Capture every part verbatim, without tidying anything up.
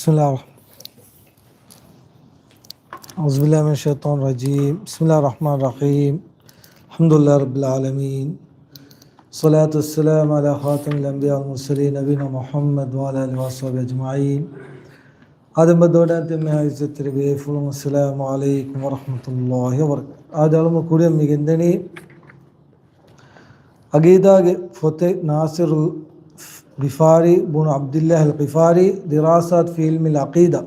بسم الله الرحمن، أعوذ بالله من الشيطان الرجيم. بسم الله الرحمن الرحيم. الحمد لله رب العالمين. الصلاة والسلام على خاتم الأنبياء والمرسلين نبينا محمد وعلى آله وصحبه أجمعين. އާދެ، ބައްދަލުވެގެން ތިބި އިއްޒަތްތެރި ބޭފުޅުން، السلام عليكم ورحمة الله وبركاته. އާދެ، އަޅުމެން ކުރިއަށް މި ގެންދަނީ އަގީދާގެ ފޮތެއް، ނާސިރުލް ޣިފާރީ ބުނު ޢަބްދިއްލާހިލް ޣިފާރީ، ދިރާސާތު ފީ ޢިލްމިލް ޢަޤީދާ.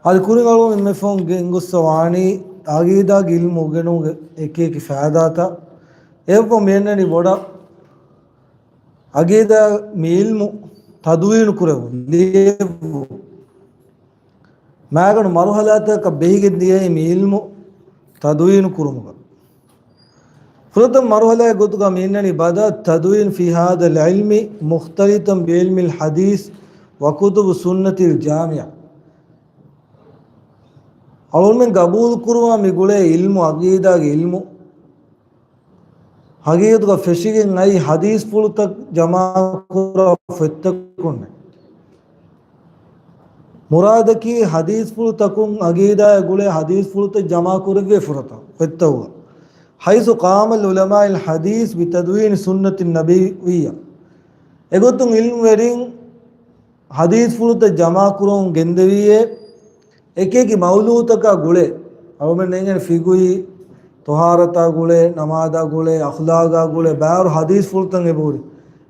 އަދި ކުރިން އަޅުގަނޑު މި ފޮން ގެންގޮސްފަ ވާނީ އަގީދާގެ ޢިލްމު އުނގެނުމުގެ އެކި އެކި ފައިދާތައް. އެއަށްވުރެ މި އަންނަނީ ބޮޑަށް އަގީދާ މި ޢިލްމު ތަދުވީނު ކުރެވުން، ލިޔެވުން. މާގަނޑު މަރުޙަލާތަކަށް ބެހިގެން ދިޔައީ މި ޢިލްމު ތަދުވީނު ކުރުމުގަ. ފުރަތަމަ މަރުޙަލާގެ ގޮތުގަ މި އިންނަނީ، بدأ التدوين في هذا العلم مختلطا بعلم الحديث وكتب السنة الجامعة. އަޅުގަނޑުމެން ގަބޫލު ކުރުވާ މި ގުޅޭ ޢިލްމު، އަގީދާގެ ޢިލްމު، ޙަޤީޤަތުގަ ފެށިގެން އައި ޙަދީޘްފުޅުތައް ޖަމާކުރާ ފޮތްތަކުންނެއް. މުރާދަކީ ޙަދީޘްފުޅުތަކުން، އަގީދާއާ ގުޅޭ ޙަދީޘްފުޅުތައް ޖަމާކުރެއްވި ފުރަތަމަ ފޮތްތަކުގަ. حيث قام علماء الحديث بتدوين السنة النبوية. އެގޮތުން ޢިލްމުވެރިން ޙަދީޘްފުޅުތައް ޖަމާކުރަމުން ގެންދެވީއޭ، އެކި އެކި މައުޟޫޢުތަކާ ގުޅޭ، އަޅުގަނޑުމެން އެނގޭނެ ފިޤުހީ، ޠަހާރަތާ ގުޅޭ، ނަމާދާ ގުޅޭ، އަޚްލާގާ ގުޅޭ، ބާރު ޙަދީޘްފުޅުތައް އެބަހުރި.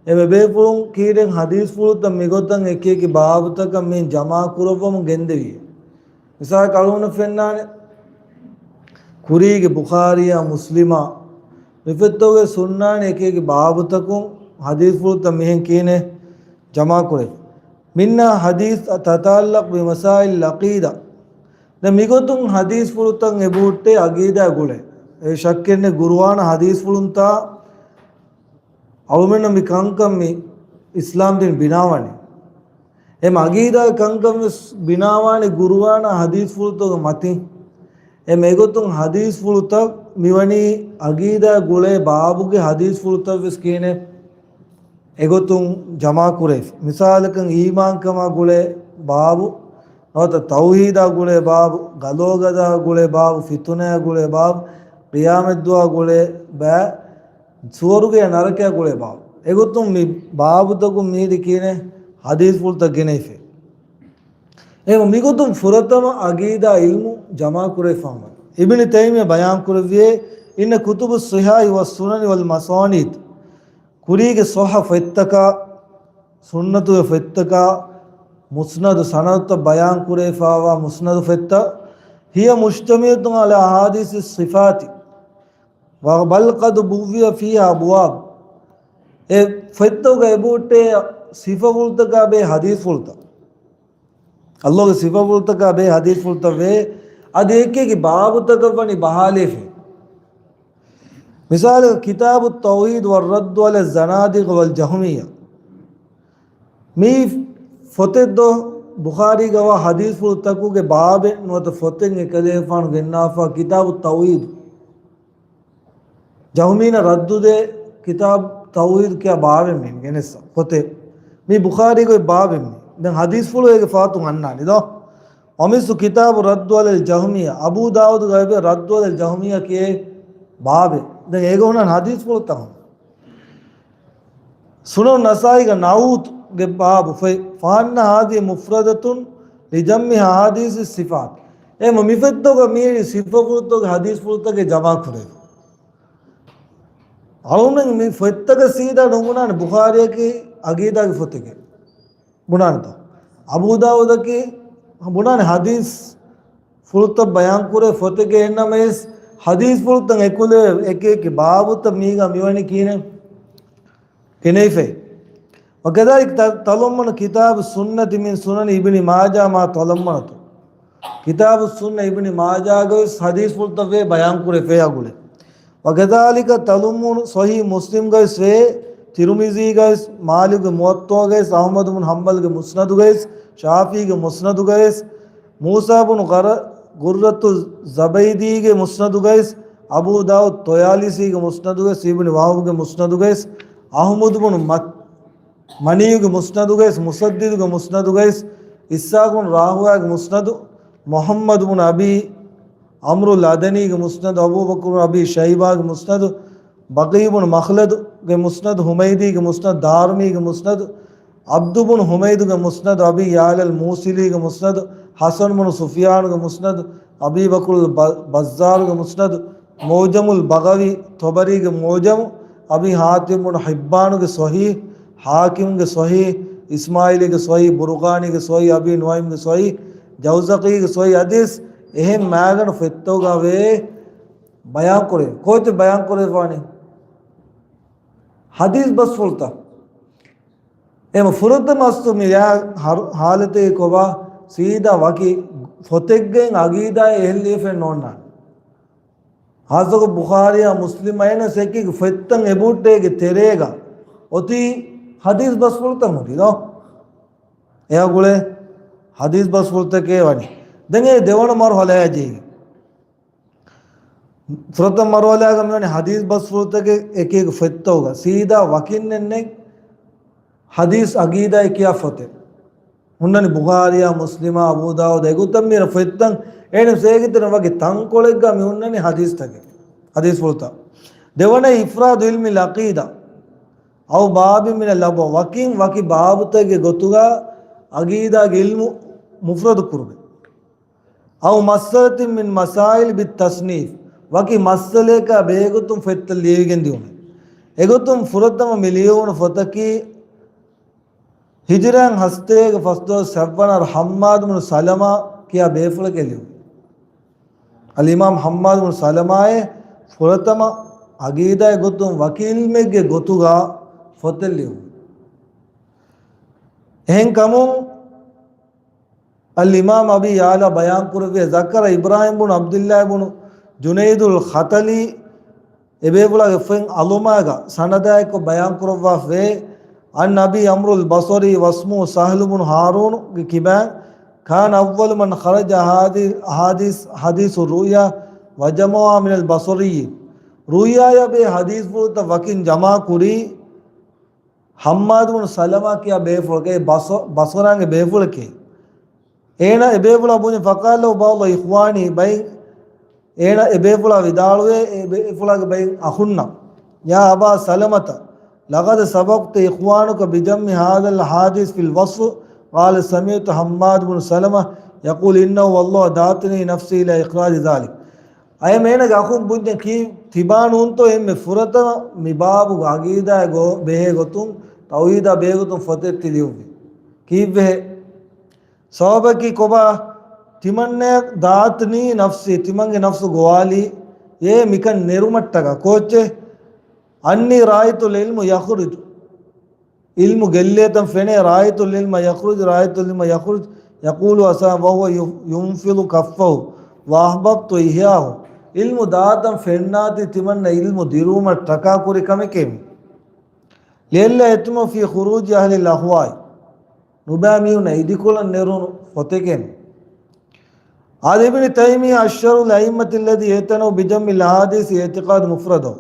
އެ ބޭފުޅުން ކީރެން ޙަދީޘްފުޅުތައް މިގޮތަށް އެކި އެކި ބާބުތަކަށް މި ޖަމާކުރައްވަމުން ގެންދެވީ. މިސާލަކަށް އަޅުގަނޑަށް ފެންނާނެ، ކުރީގެ ބުޚާރީއާ މުސްލިމާ މި ފޮތްތަކުގައި އޮންނާނެ އެކި އެކި ބާބުތަކުން ޙަދީޘްފުޅުތައް މިހެން ކިހިނެއް ޖަމާކުރެވި. منها حديث تتعلق بمسائل العقيدة. ދެން މިގޮތުން ޙަދީޘްފުޅުތައް އެބަހުއްޓޭ އަގީދާ ގުޅޭ. އެ ޝައްކެއް ނެތް ގުރުއާނާ ޙަދީޘްފުޅުންތާ އަޅުމެންނަށް މި ކަންކަން މި އިސްލާމްދީން ބިނާވަނީ. އެ އަގީދާ ކަންކަން ވެސް ބިނާވާނީ ގުރުއާނާ ޙަދީޘްފުޅުތަކުގެ މަތިން. އެ އެގޮތުން ޙަދީޘްފުޅުތައް މިވަނީ އަގީދާ ގުޅޭ ބާބުގެ ޙަދީޘްފުޅުތައް ވެސް ކިހިނެއް އެގޮތުން ޖަމާކުރެވި. މިސާލަކަށް އީމާންކަމާ ގުޅޭ ބާބު، ނުވަތަ ތައުޙީދާ ގުޅޭ ބާބު، ގަލޯގަދައާ ގުޅޭ ބާބު، ފިތުނަޔާ ގުޅޭ ބާބު، ޤިޔާމަތްދުވާ ގުޅޭ ބާ، ސުވަރުގެ ނަރަކަޔާ ގުޅޭ ބާބު. އެގޮތުން މި ބާބުތަކުން މީރި ކިހިނެއް ޙަދީޘްފުޅުތައް ގެނެވިފައި. އެހެން މިގޮތުން ފުރަތަމަ އަގީދާ ޢިލްމު ޖަމާކުރެވިފާންވަނީ. އިބްނު ތައިމިއްޔާ ބަޔާންކުރެއްވިއޭ، إن كتب الصحاح والسنن والمسانيد، ކުރީގެ ޞައްޙަ ފޮތްތަކާ، ސުންނަތުގެ ފޮތްތަކާ، މުސްނަދު ސަނަދުތައް ބަޔާންކުރެވިފާވާ މުސްނަދު ފޮތްތައް، هي مشتملة على أحاديث الصفات، بل قد بوب فيها أبواب. އެ ފޮތްތަކުގަ އެބަހުއްޓޭ ސިފަފުޅުތަކާ ބެހޭ ޙަދީޘްފުޅުތައް. ﷲ ގެ ސިފަފުޅުތަކާ ބެހޭ ޙަދީޘްފުޅުތައް ވޭ. އަދި އެކި އެކި ބާބުތަކަށް ވަނީ ބަހާލައިފި. މިސާލަކަށް، كتاب التوحيد والرد على الزنادقة والجهمية. މި ފޮތެއް ދޯ ބުޚާރީގަ ވާ ޙަދީޘްފުޅުތަކުގެ ބާބެއް ނުވަތަ ފޮތެއް އެކަލޭފާނު ގެންނާފަ، ކިތާބު ތައުޙީދު. ޖަހުމީންނަށް ރައްދުދޭ ކިތާބު ތައުޙީދު ކިޔާ ބާބެއް މި ގެނެއްސަ ފޮތެއް. މީ ބުޚާރީގައި ބާބެއް މި. ދެން ޙަދީޘްފުޅު އޭގެ ފަހަތުން އަންނާނެ ދޯ. އޮމިސް ކިތާބު ރައްދު ޢަލަލް ޖަހުމިއްޔާ، އަބޫ ދާއޫދުގައި ވޭ ރައްދު ޢަލަލް ޖަހުމިއްޔާ ކިޔޭ ބާބެއް. ދެން އޭގަ ހުންނަ ޙަދީޘްފުޅުތައް ހުން. ސުނަނު ނަސާއީގަ ނައޫތުގެ ބާބު ފޮތް، ފައިންނަ ހާޒިހި މުފްރަދަތުން ލިޖަމްޢި އަޙާދީޘި ސިފާތް. އެ މި ފޮތްތަކުގަ މީ ސިފަފުޅުތަކުގެ ޙަދީޘްފުޅުތަކެއް ޖަމާކުރެވި. އަޅުގަނޑު މި ފޮތްތަކަށް ސީދާ ނުބުނާނެ، ބުޚާރީއަކީ ޢަޤީދާގެ ފޮތެކޭ. ބުނާނެތޯ؟ އަބޫ ދާއޫދަކީ ބުނާނެ ޙަދީޘްފުޅުތައް ބަޔާންކުރޭ ފޮތެކޭ، އެހެންނަމަވެސް ޙަދީޘްފުޅުތައް އެކުލެވޭ އެކި އެކި ބާބުތައް މީގަ މިވަނީ ކިހިނެއް ގެނެވިފައި. وكذلك ت-، تضمن كتاب السنة من سنن ابن ماجه ما تضمنته. ކިތާބު ސުންނަ އިބްނި މާޖާގަވެސް ޙަދީޘްފުޅުތައް ވޭ ބަޔާންކުރެވިފައި އަގުޅެ. وكذلك تضمن صحيح مسلم ގަވެސް ވޭ، ތިރުމިޒީގަވެސް، މާލިކުގެ މުވައްޠާގަވެސް، އަޙްމަދު ބުނު ޙަންބަލްގެ މުސްނަދުގަވެސް، ޝާފިޢީގެ މުސްނަދުގަވެސް، މޫސާ ބުނު ޣަރަ-، ޤުއްރަތު ޒަބައިދީގެ މުސްނަދުގަވެސް، އަބޫ ދާއޫދު ޠަޔާލިސީގެ މުސްނަދުގަވެސް، އިބްނި ވަހުބުގެ މުސްނަދުގަވެސް، އަޙްމަދު ބުނު މަ-، މަނީއުގެ މުސްނަދުގަވެސް، މުސައްދިދުގެ މުސްނަދުގަވެސް، އިސްޙާޤު ބުނު ރާހުވައިގެ މުސްނަދު، މުޙައްމަދު ބުނު އަބީ ޢަމްރުލް ޢަދަނީގެ މުސްނަދު، އަބޫބަކުރު ބުނު އަބީ ޝައިބާގެ މުސްނަދު، ބަޤިއްޔު ބުނު މަޚްލަދުގެ މުސްނަދު، ޙުމައިދީގެ މުސްނަދު، ދާރިމީގެ މުސްނަދު، ޢަބްދު ބުނު ޙުމައިދުގެ މުސްނަދު، އަބީ ޔަޢްލަލް މޫޞިލީގެ މުސްނަދު، ޙަސަން ބުނު ސުފްޔާނުގެ މުސްނަދު، އަބީ ބަކުރުލް ބަ-، ބައްޒާރުގެ މުސްނަދު، މުޢުޖަމުލް ބަޣަވީ، ޠަބަރީގެ މުޢުޖަމު، އަބީ ޙާތިމް ބުނު ޙިއްބާނުގެ ޞަޙީޙް، ޙާކިމްގެ ޞަޙީޙް، އިސްމާޢީލީގެ ޞަޙީޙް، ބުރުޤާނީގެ ޞަޙީޙް، އަބީ ނުޢައިމްގެ ޞަޙީޙް، ޖައުޒަޤީގެ ޞަޙީޙް ޙަދީޘް، އެހެން މާގަނޑު ފޮތްތަކުގަ ވޭ ބަޔާން ކުރޭ. ކޯޗެއް ބަޔާން ކުރެވިފާނީ؟ ޙަދީޘް ބަސްފުޅުތައް. އެމަ ފުރަތަމަ އަސްލު މި ރާ ހަރު-، ހާލަތެއް ކޮބާ، ސީދާ ވަކި ފޮތެއްގެ އަގީދާ އެހެން ލިޔެފެން ނޯންނާނެ. ހާއްސަކޮށް ބުޚާރީއާ މުސްލިމް އައިނަސް އެކީ ފޮތްތައް އެބޫއްޓޭގެ ތެރޭގަ އޮތީ ޙަދީޘް ބަސްފުޅުތައް ހުރި ނޯ؟ އެއާ ގުޅޭ ޙަދީޘް ބަސްފުޅުތަކޭ ވަނީ. ދެން އެ ދެވަނަ މަރުޙަލާއަށް ޖެހިގެން. ފުރަތަމަ މަރުޙަލާގަ މިވަނީ ޙަދީޘް ބަސްފުޅުތަކެއް އެކީގެ ފޮތްތަކުގަ ސީދާ ވަކިންނެއް ނެތް ޙަދީޘް އަގީދާއެއް ކިޔާ ފޮތެއް. ހުންނަނީ ބުޚާރީއާ މުސްލިމާ އަބޫ ދާވޫދާ އެގޮތަށް މި ފޮތްތައް އޭނަ ސޭގިތެރެ ވަކި ތަންކޮޅެއްގަ މި ހުންނަނީ ޙަދީޘްތަކެއް. ޙަދީޘްފުޅުތައް. ދެވަނަ އިފްރާދު ޢިލްމިލް ޢަޤީދާ އައު ބާބި މިނަ ލަބޯ ވަކިން ވަކި ބާބުތަކެއްގެ ގޮތުގަ އަގީދާގެ ޢިލްމު މުފްރަދު ކުރުމެއް. އައު މައްސަލަތިން މިން މަސާއިލް ބި ތަޞްނީފް، ވަކި މައްސަލައަކާ ބެހޭގޮތުން ފޮތްތައް ލިޔެވިގެން ދިއުމެއް. އެގޮތުން ފުރަތަމަ މި ލިޔެވުނު ފޮތަކީ ހިޖުރައިން ހަސަތޭކަ ފަސްދޮޅަސް ސައްވަނަ ހައްމާދު ބުނު ސަލަމާ ކިޔާ ބޭފުޅެކޭ ލިޔުން. އަލްއިމާމް ހައްމާދު ބުނު ސަލަމާއޭ ފުރަތަމަ އަގީދާގެ ގޮތުން ވަކި ޢިލްމެއްގެ ގޮތުގަ ފޮތެއް ލިޔުން. އެހެންކަމުން އަލްއިމާމް އަބީ ޔަޢްލާ ބަޔާން ކުރެއްވި، ޒަކަރަ އިބްރާހީމް ބުނު ޢަބްދުﷲ ބުނު ޖުނައިދުލް ޚަޠަލީ އެބޭފުޅާގެ ފެން އަލުމާގަ ސަނަދާއެއްކޮށް ބަޔާން ކުރައްވާފައި، ޢަން އަބީ ޢަމްރުލް ބަޞްރީ ވަސްމުހު ސަހްލު ބުނު ޙާރޫނުގެ ކިބައިން، ކާނަ އައްވަލު މަން ޚަރަޖަ އަޙާދީ-، އަޙާދީސް، ޙަދީޘު ރުއުޔާ ވަޖަމަޢުހާ މިނަލް ބަޞްރީ. ރުއުޔާއާ ބެހޭ ޙަދީޘްފުޅުތައް ވަކިން ޖަމާ ކުރީ، ޙައްމާދު ބުނު ސަލަމާ ކިޔާ ބޭފުޅެކޭ، ބަޞް-، ބަޞްރާގެ ބޭފުޅެކޭ. އޭނާ އެބޭފުޅާ ބުނި، ފަޤާލަ ބަޢްޟު އިޚްވާނީ، ބައި-، އޭނާ އެބޭފުޅާ ވިދާޅުވޭ، އެބޭފުޅާގެ ބައި އަޚުންނަށް، ޔާ އަބާ ސަލަމަތަ، ލަޤަދް ސަބަޤްތަ އިޚްވާނަކަ ބިޖަމްޢި ހާޛިހިލް އަޙާދީޘް ފިލް ވަޞްފް، ޤާލަ ސަމިޢްތު ޙައްމާދަ ބުނު ސަލަމަ ޔަޤޫލު އިންނަހު ވައްލާހި ދަޢަތްނީ ނަފްސީ އިލާ އިޚްރާޖި ޛާލިކް. އައި މޭނަގެ އަޚުން ބުންޏަ ކީ ތިބާ ނޫންތޯ އެންމެ ފުރަތަމަ މި ބާބުގެ އަގީދާއެއް ގޮ-، ބެހޭ ގޮތުން، ތައުޙީދާ ބެހޭ ގޮތުން ފޮތެއް ތި ލިޔުއްވި؟ ކީއްވެހޭ؟ ސަބަބަކީ ކޮބާ؟ ތިމަންނަޔަށް ދަޢަތްނީ ނަފްސީ، ތިމަންގެ ނަފްސު ގޮވާލީ އޭ މިކަން ނެރުމަށްޓަކާ. ކޯއްޗެއް؟ އަންނީ ރައައިތުލް ޢިލްމަ ޔަޚްރުޖު. ޢިލްމު ގެއްލޭތަން ފެނޭ، ރައައިތުލް ޢިލްމަ ޔަޚްރުޖު، ރައައިތުލް ޢިލްމަ ޔަޚްރުޖު، ޔަޤޫލު އަސާ ވަހުވަ ޔު-، ޔުންފިޟު ކައްފަހު، ވަ އަޙްބަބްތު އިޙްޔާއަހު. ޢިލްމު ދާތަން ފެންނާތީ ތިމަންނަ ޢިލްމު ދިރުވުމަށް ޓަކާ ކުރި ކަމެކޭ މި. ލިއައްލާ ޔަތުމަ ފީ ޚުރޫޖި އަހްލިލް އަހްވާއި. ނުބައި މީހުންނަށް އިދިކޮޅަށް ނެރުނު ފޮތެކޭ މި. އާދެ، އިބްނު ތައިމިއްޔާ އަޝްހަރުލް އައިއްމަތި އައްލަޒީ އިޢްތަނަވް ބިޖަމްޢިލް އަޙާދީޘި އިޢްތިޤާދު މުފްރަދަހު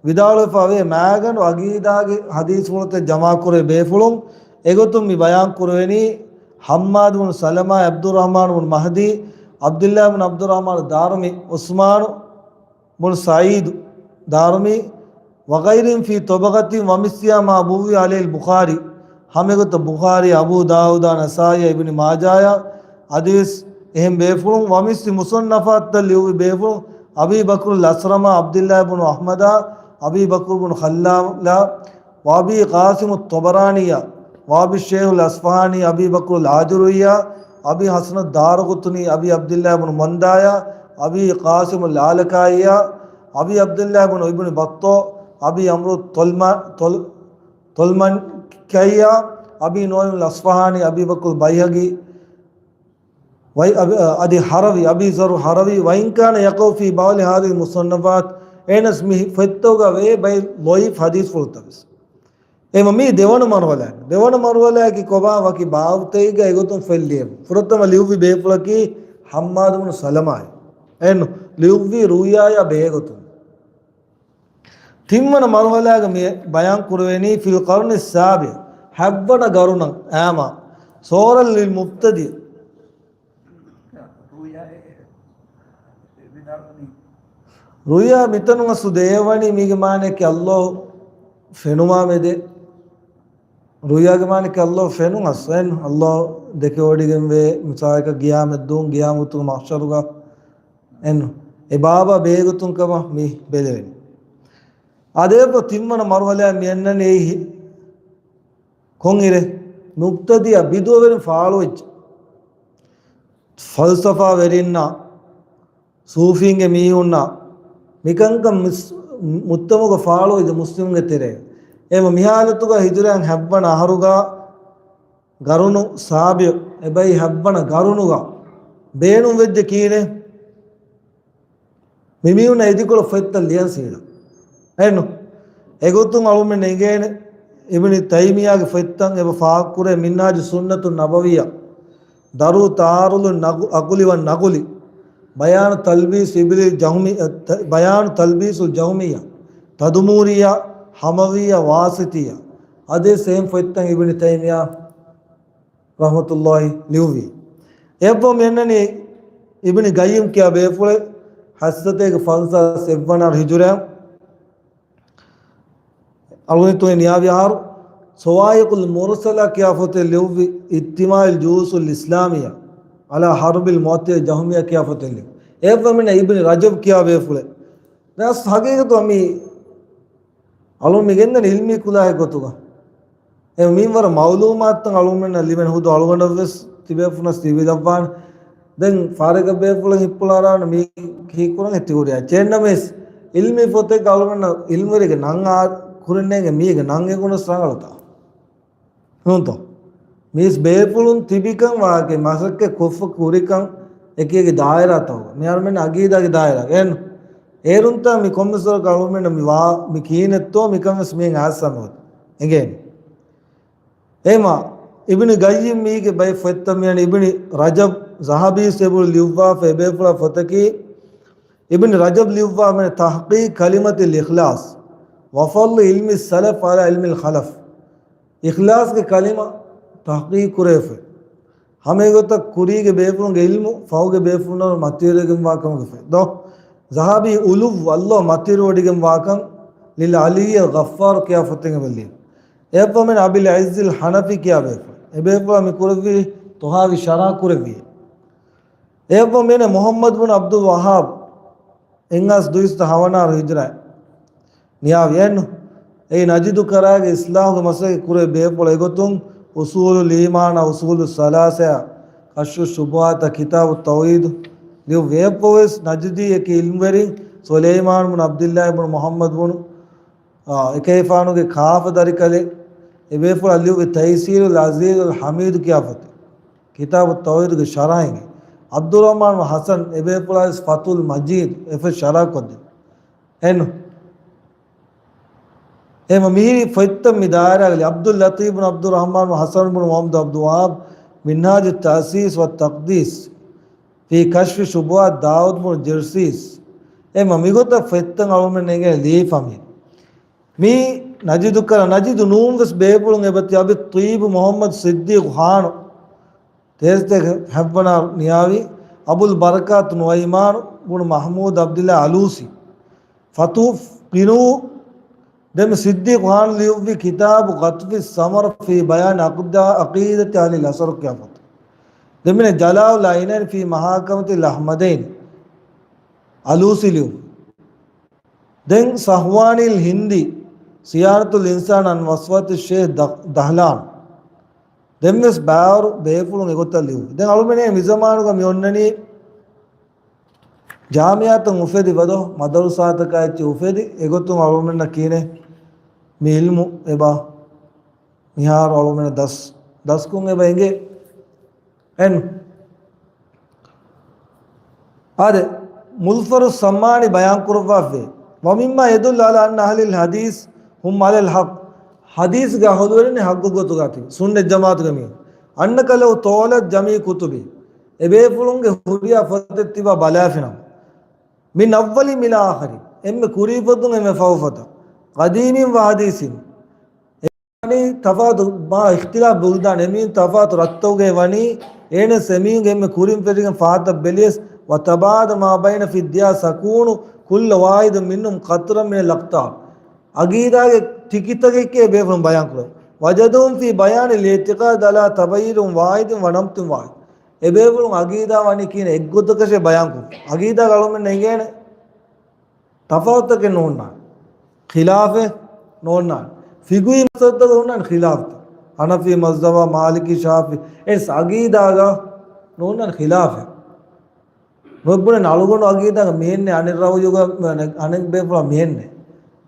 ވިދާޅުވެފަ އޮތް މައިގަނޑު އަގީދާގެ ޙަދީޘްފުޅުތައް ޖަމާކުރޭ ބޭފުޅުން. އެގޮތުން މި ބަޔާން ކުރެވެނީ ޙައްމާދު ބުނު ސަލަމާ، ޢަބްދުއްރަޙްމާނު ބުނު މަހްދީ، ޢަބްދުﷲ ބުނު ޢަބްދުއްރަޙްމާނު ދާރިމީ، ޢުސްމާނު ބުނު ސަޢީދު ދާރިމީ، ވަޣައިރިހިމް ފީ ޠަބަޤަތިން ވަމިސްލިހާ މާ ބުއްވި ޢަލައިހިލް ބުޚާރީ. ހަމައެގޮތަށް ބުޚާރީ، އަބޫ ދާއޫދާ، ނަސާއީ، އިބްނު މާޖާޔާ އަދިވެސް އެހެން ބޭފުޅުން، ވަމިސްލި މުޞައްނަފާތުތައް ލިޔުއްވި ބޭފުޅުން، އަބީ ބަކްރުލް އަސްރަމާ، ޢަބްދުﷲ ބުނު އަޙްމަދާ، އަބީ ބަކްރު ބުނު ޚައްލާލާ، ވައަބީ ޤާސިމު ޠަބަރާނީއާ، ވައަބީ ޝައިޚުލް އަޞްފަހާނީ، އަބީ ބަކްރުލް އާޖުރޫއީއާ، އަބީ ޙަސަނު ދާރަޤުޠުނީ، އަބީ ޢަބްދުﷲ ބުނު މަންދާޔާ، އަބީ ޤާސިމު ލާލަކާއީއާ، އަބީ ޢަބްދުﷲ ބުނު އިބްނު ބައްޠާ، އަބީ ޢަމްރު ޠަލްމާ-، ޠަލް-، ޠަލްމާންކީއާ، އަބީ ނުޢައިމުލް އަޞްފަހާނީ، އަބީ ބަކްރުލް ބައިހަޤީ، ވައި-، އަބި-، އަދި ހަރަވީ، އަބީ ޒަރު ހަރަވީ، ވައިން ކާނަ ޔަޤަޢު ފީ ބަޢުޟި ހާޛިހިލް މުޞައްނަފާތް، އެހެނަސް މި ފޮތްތަކުގަ ވޭ ބައެއް ޟަޢީފް ޙަދީޘްފުޅުތައް ވެސް. އެމަ މީ ދެވަނަ މަރުޙަލާ. ދެވަނަ މަރުޙަލާއަކީ ކޮބާ؟ ވަކި ބާބުތަކެއްގަ އެގޮތުން ފޮތް ލިޔެވުން. ފުރަތަމަ ލިޔުއްވި ބޭފުޅަކީ ޙައްމާދު ބުނު ސަލަމާއި. އެން ލިޔުއްވީ ރުއުޔާޔާ ބެހޭގޮތުން. ތިންވަނަ މަރުޙަލާގަ މި ބަޔާން ކުރެވެނީ ފިލް ޤަރުނި ސާބިޢި، ހަތްވަނަ ޤަރުނަށް އާމާ، ސޯރަލް ލިލް މުބްތަދި. ރުއުޔާ މިތަނު އަސްލު ދޭވަނީ މީގެ މާނައަކީ ﷲ ފެނުމާ މެދެ. ރުއުޔާގެ މާނައަކީ ﷲ ފެނުން އަސްލު. އެން ﷲ ދެކެވޮޑިގެންވޭ މިސާލަކަށް ގިޔާމަތްދުވަހު ގިޔާމަތުގެ މަޙްޝަރުގަ. އެން އެ ބާބާ ބޭގޮތުން ކަމަށް މި ބެލެވެނީ. އާދެ، އެއަށްފަހު ތިންވަނަ މަރުހަލާއަށް މި އަންނަނީ އެއީ ކޮންއިރެއް؟ މުބްތަދިއަ ބިދުޢަވެރިން ފާޅުވެއްޖެ. ފަލްސަފާ ވެރިންނާ، ސޫފީންގެ މީހުންނާ، މިކަންކަން މިސް-، މުޖްތަމަޢުގަ ފާޅުވެއްޖެ މުސްލިމުންގެ ތެރޭގަ. އެހެންވީމަ މި ޙާލަތުގަ ހިޖުރައިން ހަތްވަނަ އަހަރުގަ ގަރުނު ސާބިޢު އެބައި ހަތްވަނަ ގަރުނުގަ ބޭނުންވެއްޖެ ކީނެ؟ މިމީހުންނަށް އިދިކޮޅު ފޮތްތައް ލިޔަން ސީދާ. އެން އެގޮތުން އަޅުމެން އެނގޭނެ އިބްނި ތައިމިއްޔާގެ ފޮތްތައް އެބަ ފާހަގަކުރޭ މިންހާޖު ސުންނަތު ނަބަވިއްޔާ، ދަރު ތަޢާރުޟު ނަގު-، އަޤުލި ވަ ނަޤުލި، ބަޔާނު ތަލްބީސު އިބިލި ޖަހުމި-، އަ، ތަ-، ބަޔާނު ތަލްބީސުލް ޖަހުމިއްޔާ، ތަދުމޫރިއްޔާ، ޙަމަވިއްޔާ، ވާސިޠިއްޔާ. އަދި ސޭމް ފޮތްތައް އިބްނި ތައިމިއްޔާ ރަޙްމަތުﷲ ލިޔުއްވި. އެއަށްފަހު މި އަންނަނީ އިބްނި ގައްޔިމް ކިޔާ ބޭފުޅެއް ހަތްސަތޭކަ ފަންސާސް އެއްވަނަ ހިޖުރައަށް. އަޅުގަނޑު ނިޔާވި އަހަރު ސަވާއިޤުލް މުރްސަލާ ކިޔާ ފޮތެއް ލިޔުއްވި އިޖްތިމާޢުލް ޖުޔޫޝުލް އިސްލާމިއްޔާ ޢަލާ ޙަރްބިލް މުޢައްތިލަ ޖަހުމިއްޔާ ކިޔާ ފޮތެއް ލިޔުއްވި. އެއަށްފަހު މި އަންނަ އިބްނި ރަޖަބް ކިޔާ ބޭފުޅެއް. ދެން އަސް ޙަޤީޤަތު މި އަޅުން މި ގެންދަނީ ޢިލްމީ ކުލާހެއް ގޮތުގަ. އެ މިންވަރަށް މަޢުލޫމާތުތައް އަޅުމެންނަށް ލިބެން ހުދު އަޅުގަނޑަށްވެސް ތިބޭފުޅުންނަސް ލިބިލައްވާނެ. ދެން ފާރެގަ ބޭފުޅުން ހިއްޕުޅާރާނެ މީ ކީކުރަން އެތިގުރިޔާ. ޗެންނަމެސް ޢިލްމީ ފޮތެއްގަ އަޅުގަނޑަށް ޢިލްމުވެރިގެ ނަން އާ ކުރިންނޭނގެ މީގެ ނަން އެގުނަސް ރަނގަޅުތާ. ނޫންތޯ؟ މީސް ބޭފުޅުން ތިބިކަން ވާގެ މަސައްކަތް ކޮށްފަ ކުރިކަން އެކީގެ ދާއިރާތަކުގަ. މި އަޅުމެން އަގީދާގެ ދާއިރާގަ. އެން އޭރުންތާ މި ކޮންމެސްވަރަކަށް އަޅުމެން މި ވާ މި ކީނެއްތޯ މިކަން ވެސް މިހެން އާސަން އެނގޭނެ. އޭމާ އިބްނި ގައްޔިމް މީގެ ބައެއް ފޮތްތައް މިއަންނަ އިބްނި ރަޖަބް ޒަހަބީ ސެބުޅު ލިޔުއްވާފަ އެބޭފުޅާ ފޮތަކީ އިބްނި ރަޖަބް ލިޔުއްވާ މި ތަޙްޤީޤު ކަލިމަތިލް އިޚްލާޞް ވަ ފަޟްލު ޢިލްމި ސަލަފް ޢަލާ ޢިލްމިލް ޚަލަފް. އިޚްލާޞްގެ ކަލިމަ ތަޙްޤީޤު ކުރެވިފަ. ހަމައެގޮތަށް ކުރީގެ ބޭފުޅުންގެ ޢިލްމު ފަހުގެ ބޭފުޅުންނަށް މަތިވެރިވެގެންވާކަމުގެ ފައި. ދޯ؟ ޒަހަބީ ޢުލުއްވު ﷲ މަތިވެރިވޮޑިގެންވާކަން ލިލް ޢަލިއްޔިލް ޣައްފާރު ކިޔާ ފޮތެއް އެބަ ލިޔުން. އެއަށްފަހު މި އަބިލް ޢިއްޒިލް ޙަނަފީ ކިޔާ ބޭފުޅެއް. އެބޭފުޅާ މި ކުރެއްވީ ޠަޙާވީ ޝަރަޙަ ކުރެއްވި. އެއަށްފަހު މި މުޙައްމަދު ބުން ޢަބްދުލް ވައްހާބް އެއްހާސް ދުއިސައްތަ ހަވަނަ އަހަރު ހިޖުރައިން ނިޔާވި. އެން އެއީ ނަޖިދު ކަރާގެ އިޞްލާޙުގެ މަސައްކަތް ކުރެ ބޭފުޅެއް. އެގޮތުން އުޞޫލުލް އީމާނާ، އުޞޫލުއް ސަލާސައާ، ކަޝްފު ޝުބުހާތާ، ކިތާބު ތައުޙީދު ލިޔުއްވި. އެއަށްފަހުވެސް ނަޖްދީ އެކި ޢިލްމުވެރިން ސުލައިމާން ބުން ޢަބްދިއްލާހި ބުން މުޙައްމަދު ބުން، އާ، އެކަލޭގެފާނުގެ ކާފަ ދަރިކަލެއް. އެބޭފުޅާ ލިޔުއްވި ތައިސީރުލް ޢަޒީޒުލް ޙަމީދު ކިޔާ ފޮތެއް. ކިތާބު ތައުޙީދުގެ ޝަރަޙަ އިނގޭ. ޢަބްދުއްރަޙްމާން ބުން ޙަސަން އެބޭފުޅާވެސް ފަތުޙުލް މަޖީދު އެފަދަ ޝަރަޙަ ކޮށްދިން. އެން އެމަ މިހިރި ފޮތްތައް މި ދާއިރާގަލި ޢަބްދުއްލަޠީފް ބުން ޢަބްދުއްރަޙްމާން ބުން ޙަސަން ބުން މުޙައްމަދު ޢަބްދުލް ވައްހާބް، މިންހާޖު ތައުސީސް ވަ ތަޤްދީސް ފީ ކަޝްފި ޝުބުހާތް ދާއޫދު ބުން ޖިރްސީސް. އެމަ މިގޮތަށް ފޮތްތައް އަޅުމެން އެނގޭ ލިޔެފަ މި. މީ ނަޖިދު ކަރ ނަޖިދު ނޫން ވެސް ބޭފުޅުން އެބަތި އަބި ޠީބު މުޙައްމަދު ސިއްދީޤު ޚާނު. ތޭސްތޭކަ ހަތްވަނަ ނިޔާވި އަބުލް ބަރަކާތު ނުޢައިމާނު ބުނު މަޙްމޫދު ޢަބްދިއްލާ އަލޫސީ. ފަތު ފިނޫ ދެމި ސިއްދީޤު ޚާން ލިޔުއްވި ކިތާބު ޤަޠްފި ސަމަރ ފީ ބަޔާން ޢަޤްދާ، ޢަޤީދަތި އަހްލިލް އަސަރު ކިޔާފަތު. ދެމިނެ ޖަލާއުލް ޢައިނައިން ފީ މަޙާކަމަތިލް އަޙްމަދައިން އަލޫސީ ލިޔުއްވި. ދެން ޞަފްވާނީލް ހިންދީ ޞިޔާނަތުލް އިންސާން ޢަން ވަސްވަސަތި ޝޭޚް ދަ-، ދަހްލާން. ދެންވެސް ބާރު ބޭފުޅުން އެގޮތަށް ލިޔުއްވި. ދެން އަޅުމެނޭ މިޒަމާނުގަ މި އޮންނަނީ ޖާމިޢާތައް އުފެދި ވަދޯ މަދަރުސާތަކާ އެއްޗެއް އުފެދި. އެގޮތުން އަޅުމެންނަށް ކީނެ މި ޢިލްމު އެބަ މިހާރު އަޅުމެން ދަސް، ދަސްކުން އެބަ އެނގޭ. އެން އާދެ، މުޟްފަރު ސަމްޢާނީ ބަޔާން ކުރައްވާފައި، ومما يدل على أن أهل الحديث هم على الحق، ޙަދީޘްގެ އަހުލުވެރިން ޙައްޤު ގޮތުގަ ތިބި ސުންނަތް ޖަމާޢަތުގެ މީހުން. أنك لو طالعت جميع كتبهم، އެބޭފުޅުންގެ ހުރިހާ ފޮތެއް ތިބާ ބަލާފިނަމަ، من أولهم إلى آخرهم، އެންމެ ކުރީ ފޮތުން އެންމެ ފަހު ފޮތަށް، قديمهم وحديثهم، އެ ތަފާތު މާ އިޚްތިލާފް ބުލްދާން، އެމީހުން ތަފާތު ރަށްތަކުގައި ވަނީ، އޭނަސް އެމީހުންގެ އެންމެ ކުރިން ފެށިގެން ފަހަތަށް ބެލިޔަސް، وتباعد ما بين في الديار سكون كل واحد منهم قطرا من الأقطار. އަގީދާގެ ތިކިތަކެއް ބޭފުޅުން ބަޔާން ކުރޭ. وجدهم في بيان الاعتقاد على تبير واحد ونمط واحد. އެ ބޭފުޅުން އަގީދާ ވަނީ ކިހިނެއް އެއްގޮތަކަށޭ ބަޔާން ކުރުން. އަގީދާގަ އަޅުމެން އެނގޭނެ ތަފާތުތަކެއް ނޯންނާނެ. ޚިލާފެއް ނޯންނާނެ. ފިޤުހީ މަސްއަލަތަކަށް އޮންނާނެ ޚިލާފްތައް. ޙަނަފީ މަޒްހަބާ، މާލިކީ، ޝާފިޢީ. އެސް އަގީދާގަ ނޯންނާނެ ޚިލާފެއް. ނުބުނެ އަޅުގަނޑު އަގީދާގަ މިހެންނެ، އަނެއް ރައުޔުގަ އަނެއް ބޭފުޅާ މިހެންނެ.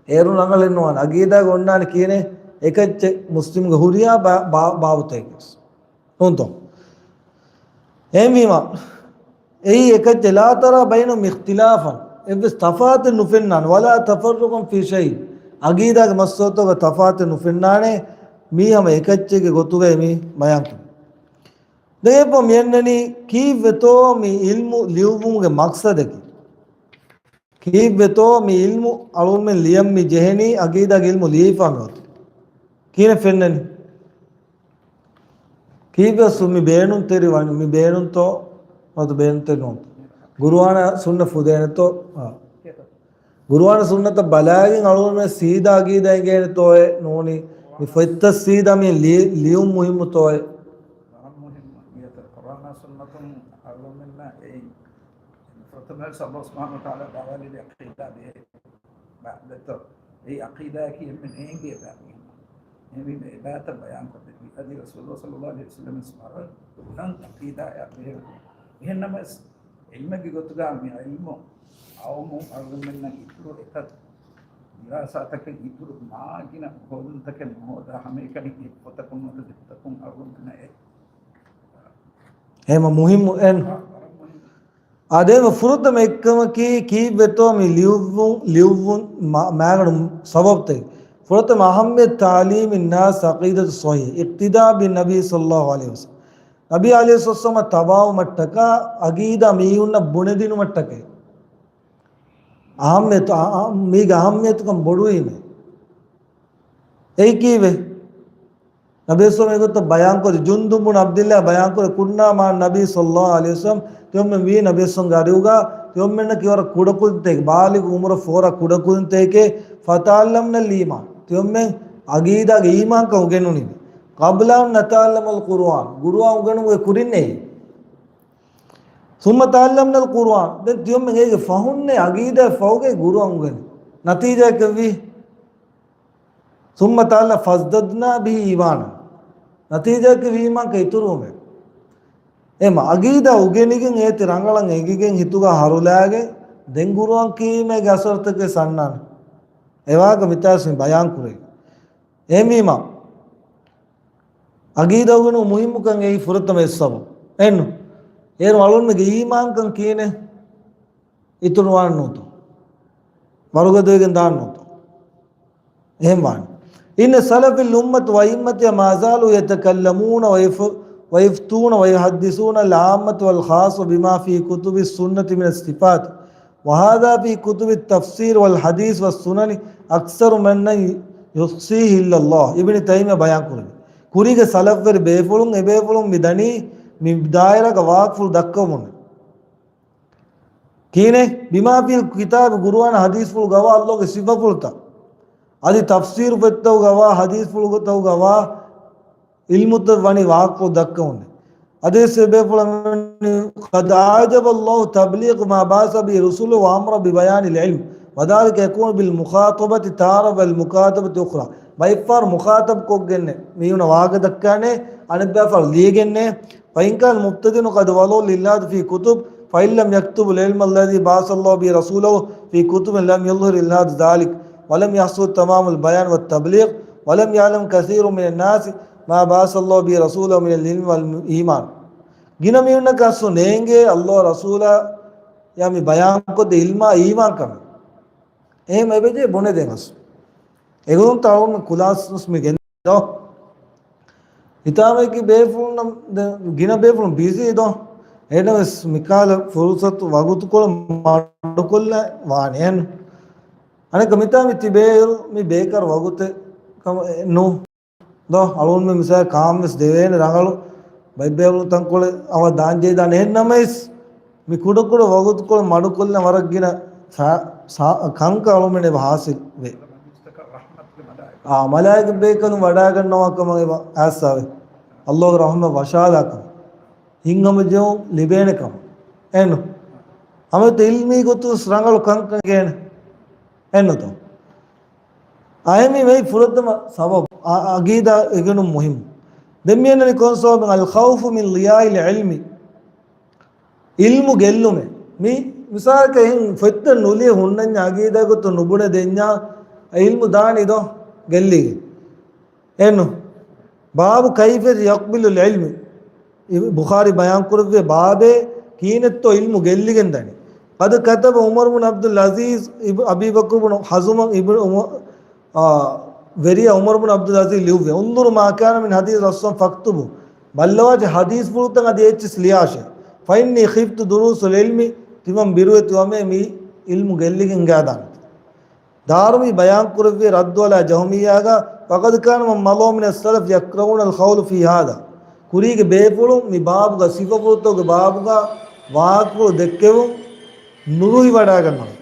އޭރުން ރަނގަޅެއް ނުވާނެ. އަގީދާގަ އޮންނާނެ ކިހިނެއް އެކައްޗެއް މުސްލިމްގެ ހުރިހާ ބާ-، ބާ-، ބާވަތެއްގަސް. ނޫންތޯ؟ އެހެންވީމަ، އެއީ އެކައްޗެއް لا ترى بينهم اختلافا، އެއްވެސް ތަފާތެއް ނުފެންނާނެ، ولا تفرقا في شيء، އަގީދާގެ މައްސަލަތަކުގަ ތަފާތެއް ނުފެންނާނެ، މީ ހަމަ އެކައްޗެއްގެ ގޮތުގައި މި ބަޔާންކުރީ. ދެން އެއްބަ މި އަންނަނީ ކީއްވެތޯ މި އިލްމު ލިޔުއްވުމުގެ މަޤްޞަދަކީ؟ ކީއްވެތޯ މި އިލްމު އަޅުމެން ލިޔަން މި ޖެހެނީ އަގީދާގެ އިލްމު ލިޔެފާ މި އޮތީ؟ ކިހިނެއް ފެންނަނީ؟ ކީއްވެސް މި ބޭނުންތެރި ވަނީ، މި ބޭނުންތޯ ނުވަތަ ބޭނުންތެރި ނޫންތޯ؟ ޤުރުއާނާ ސުންނަ ފުދޭނެތޯ؟ އާ. ޤުރުއާނާ ސުންނަތަށް ބަލާގެން އަޅުގަނޑުމެން ސީދާ އަގީދާ އެނގޭނެތޯއޭ ނޫނީ؟ މި ފޮތްތައް ސީދާ މި ލި-، ލިޔުން މުހިއްމުތޯއޭ؟ ވަރަށް މުހިއްމު. މިއަދު ޤުރުއާނާ ސުންނަތުން އަޅުގަނޑުމެންނަށް އެއީ ފުރަތަމަވެސް ﷲ ސުބްޙާނަހޫ ވަތަޢާލާ ބާވާލެއްވި ޢަޤީދާ ބެހޭ ބައިތައް. އެއީ ޢަޤީދާއަކީ އެންމެ ނޭނގޭ ބައި. އެހެންވީމަ އެ ބައިތައް ބަޔާންކޮށްދެއްވި. އަދި ރަސޫލު ޞައްލައްލާހު ޢަލައިހި ވަސައްލަމަ ވަރަށް ގުނަން ޢަޤީދާއާ ބެހޭ. އެހެންނަމަވެސް، ޢިލްމެއްގެ ގޮތުގަ މި ޢިލްމު އައުމު އަޅުގަނޑުމެންނަށް އިތުރު އެތައް ދިރާސާތަކެއް އިތުރު މާ ގިނަ ހޯދުންތަކެއް ނުހޯދާ، ހަމައެކަނި އެއް ފޮތަކުން ނުވަތަ ދެ ފޮތަކުން އަޅުގަނޑުމެންނަށް އެ ހަމަ މުހިއްމު އެއް. އާ، ވަރަށް މުހިއްމު. އާ، ދެން ފުރަތަމަ އެއްކަމަކީ، ކީއްވެތޯ މި ލިޔުއްވުން، ލިޔުއްވުން މާ-، މާގަނޑު ސަބަބުތައް. ފުރަތަމަ، أهمية تعليم الناس عقيدة صحيح، اقتداء بالنبي صلى الله عليه وسلم. ނަބީ ޢަލައިހިއްސަލާމަށް ތަބާވުމަށްޓަކާ، އަގީދާ މީހުންނަށް ބުނެދިނުމަށްޓަކައި. އަހައްމިޔަތު، އަ-، އަ-، މީގެ އަހައްމިޔަތުކަން ބޮޑުވީމޭ. އެއީ ކީއްވެ؟ ނަބީ ސައްލައްލާހު ޢަލައިހި ވަސައްލަމަ ގޮތަށް ބަޔާންކުރި، ޖުންދުބު ބުން ޢަބްދިއްލާ ބަޔާންކުރި، كنا مع النبي صلى الله عليه وسلم، ތިޔޮމެން ވީ ނަބީ ސައްލައްލާހު ޢަލައިހި ވަސައްލަމަގެ އަރިހުގަ، ތިޔޮމެންނަކީ ވަރަށް ކުޑަކުދިންތަކެއް، ބާލިޣު ޢުމުރަށް ފޯރާ ކުޑަކުދިންތަކެކޭ، فتعلمنا الإيمان، ތިޔޮމެން ޢަޤީދާގެ އީމާންކަން އުގެނުނީ. قبل أن نتعلم القرآن، ޤުރުއާން އުގެނުމުގެ ކުރިންނޭ. ثم تعلمنا القرآن، ދެން ތިޔޮމެން އޭގެ ފަހުންނޭ ޢަޤީދާ ފަހުގައި ޤުރުއާން އުގެނީ. ނަތީޖާއަކަށްވީ. ثم تعلم فازددنا به إيمانا. ނަތީޖާއަކަށް އީމާންކަން އިތުރުވުމޭ. އެހެންވީމަ ޢަޤީދާ އުގެނިގެން އޭތި ރަނގަޅަށް އެނގިގެން ހިތުގަ ހަރުލާގެން ދެން ޤުރުއާން ކީމޭގެ އަސަރުތަކެއް އަންނާނެ. އެވާހަކަ މިތާސް މި ބަޔާން ކުރޭ. އެހެންވީމަ ޢަޤީދާ އުގެނުން މުހިއްމުކަން އެއީ ފުރަތަމަ އެއް ސަބަބު. އެއްނު. އޭރު އަޅުންމެގެ އީމާންކަން ކީނެ އިތުރުވާން ނޫތޯ؟ ވަރުގަދަވެގެން ދާން ނޫތޯ؟ އެހެން ވާނެ. إن سلف الأمة وأئمتها ما زالوا يتكلمون ويف-، ويفتون ويحدثون العامة والخاصة بما في كتب السنة من الصفات، وهذا في كتب التفسير والحديث والسنن أكثر من أن يحصيه إلا الله. އިބްނު ތައިމިއްޔާ ބަޔާން ކުރެވި. ކުރީގެ ސަލަފްވެރި ބޭފުޅުން، އެބޭފުޅުން މި ދަނީ މި ދާއިރާގަ ވާހަކަފުޅު ދައްކަވަމުން. ކީނެ، بما في الكتاب، ޤުރުއާން ޙަދީޘްފުޅުގަވާ ﷲގެ ސިފަފުޅުތައް، އަދި ތަފްސީރު ފޮތްތަކުގަވާ، ޙަދީޘްފުޅުތަކުގަވާ ޢިލްމުތައް ވަނީ ވާހަކަފުޅު ދައްކަމުން. އަދި އެބޭފުޅަށް، قد أوجب الله تبليغ ما بعث به رسله وأمر ببيان العلم، وذلك يكون بالمخاطبة تارة وبالمكاتبة أخرى. ބައެއްފަހަރު މުޚާޠަބް ކޮށްގެންނެ މީހުނަށް ވާހަކަ ދައްކާނެ، އަނެއްބައިފަހަރު ލިޔެގެންނެ، فإن كان المبتدئ قد ولوا الإلحاد في كتب، فإن لم يكتب العلم الذي بعث الله به رسوله في كتب لم يظهر الإلحاد ذلك، ولم يحصل تمام البيان والتبليغ، ولم يعلم كثير من الناس ما بعث الله به رسوله من العلم والإيمان. ގިނަ މީހުންނަކަށް އަސްލު ނޭނގޭ ﷲ ރަސޫލާ ޔާ މި ބަޔާންކޮށްދޭ ޢިލްމާ އީމާންކަމެއް. އެހެން އެބަޖެހޭ ބުނެދޭން އަސްލު. އެގޮތުން ތައުމު ކުލާސް މި ގެންދޯ. ހިތާމައަކީ ބޭފުޅުންނަށް ދެ-، ގިނަ ބޭފުޅުން ބިޒީ ދޯ. އެހެނަސް މިކާލަ ފުރުސަތު ވަގުތުކޮޅު މަޑުކޮށްލަ ވާނެ. އަނެއްކަ މިތާ މި ތިބޭއިރު މި ބޭކާރު ވަގުތެއް ކަމަށް ނޫ. ދޯ، އަޅުގަނޑުމެން މިސާލަށް ކާންވެސް ދެވޭނެ ރަނގަޅު ބައެއް ބޭފުޅުން ތަންކޮޅެއް އަވަ ދާންޖެހިދާނެ. އެހެން ނަމަވެސް، މި ކުޑަކުޑަ ވަގުތުކޮޅު މަޑުކޮށްލަން ވަރަށް ގިނަ ފާ-، ސާ-، ކަންކަން އަޅުގަނޑުމެން އެބަ ހާސިލް ވޭ. އާ، މަލާއިކަ ބޭކަލުން ވަޑާގަންނަވާ ކަމަށް އެބަ އައްސާވޭ. ﷲގެ ރަޙްމަތް ވަށާލާ ކަމަށް. ހިތްހަމަޖެހުން ލިބޭނެ ކަމަށް. އެންނު. ހަމަ އެތައް ޢިލްމީ ގޮތުން ވެސް ރަނގަޅު ކަންކަން ކޭނެ. އެންނުތޯ؟ އަހަންމެ މެއި ފުރަތަމަ ސަބަބު، އަ-، އަގީދާ އެނގެނުން މުހިއްމު. ދެން މިއަންނަނީ ކޮން ސަބަބެއް؟ އަލް ޚައުފު މިން ޟިޔާއިލް ޢިލްމި. ޢިލްމު ގެއްލުމެއް. މި މިސާލަކަށް އެހެން ފޮތްތައް ނުލިޔެ ހުންނަންޏާ އަގީދާ ގޮތުން ނުބުނެ ދެންޏާ ޢިލްމު ދާނީ ދޯ ގެއްލިގެން. އެންނު. ބާބު ކައިފި ޔަޤްބިލުލް ޢިލްމި. ބުޚާރީ ބަޔާން ކުރެއްވި ބާބެއް ކިހިނެއްތޯ ޢިލްމު ގެއްލިގެން ދަނީ. ޤަދް ކަތަބަ ޢުމަރު ބުން ޢަބްދުލް ޢަޒީޒް އިބް-، އަބީ ބަކުރު ބުން ޙަޒުމަށް އިބްނު ޢުމަ-، އާ، ވެރިޔާ ޢުމަރު ބުން ޢަބްދުލް ޢަޒީޒް ލިޔުއްވި، "انظروا ما كان من حديث رسول الله فاكتبوه." ބައްލަވާށޭ ޙަދީޘްފުޅުތައް އަދި އެއްޗިސް ލިޔާށޭ. "فإني خفت دروس العلم." ތިމަން ބިރުވެތި ވަމޭ މި ޢިލްމު ގެއްލިގެން ގާދާނެ. ދާރިމީ ބަޔާންކުރެއްވި ރައްދު ޢަލާ ޖަހުމިއްޔާގަ، "وقد كان من مضى من السلف يكرهون القول في هذا." ކުރީގެ ބޭފުޅުން މި ބާބުގަ ސިފަފުޅުތަކުގެ ބާބުގަ ވާހަކަފުޅު ދެއްކެވުން ނުރުހިވަޑައިގަންނަވަން.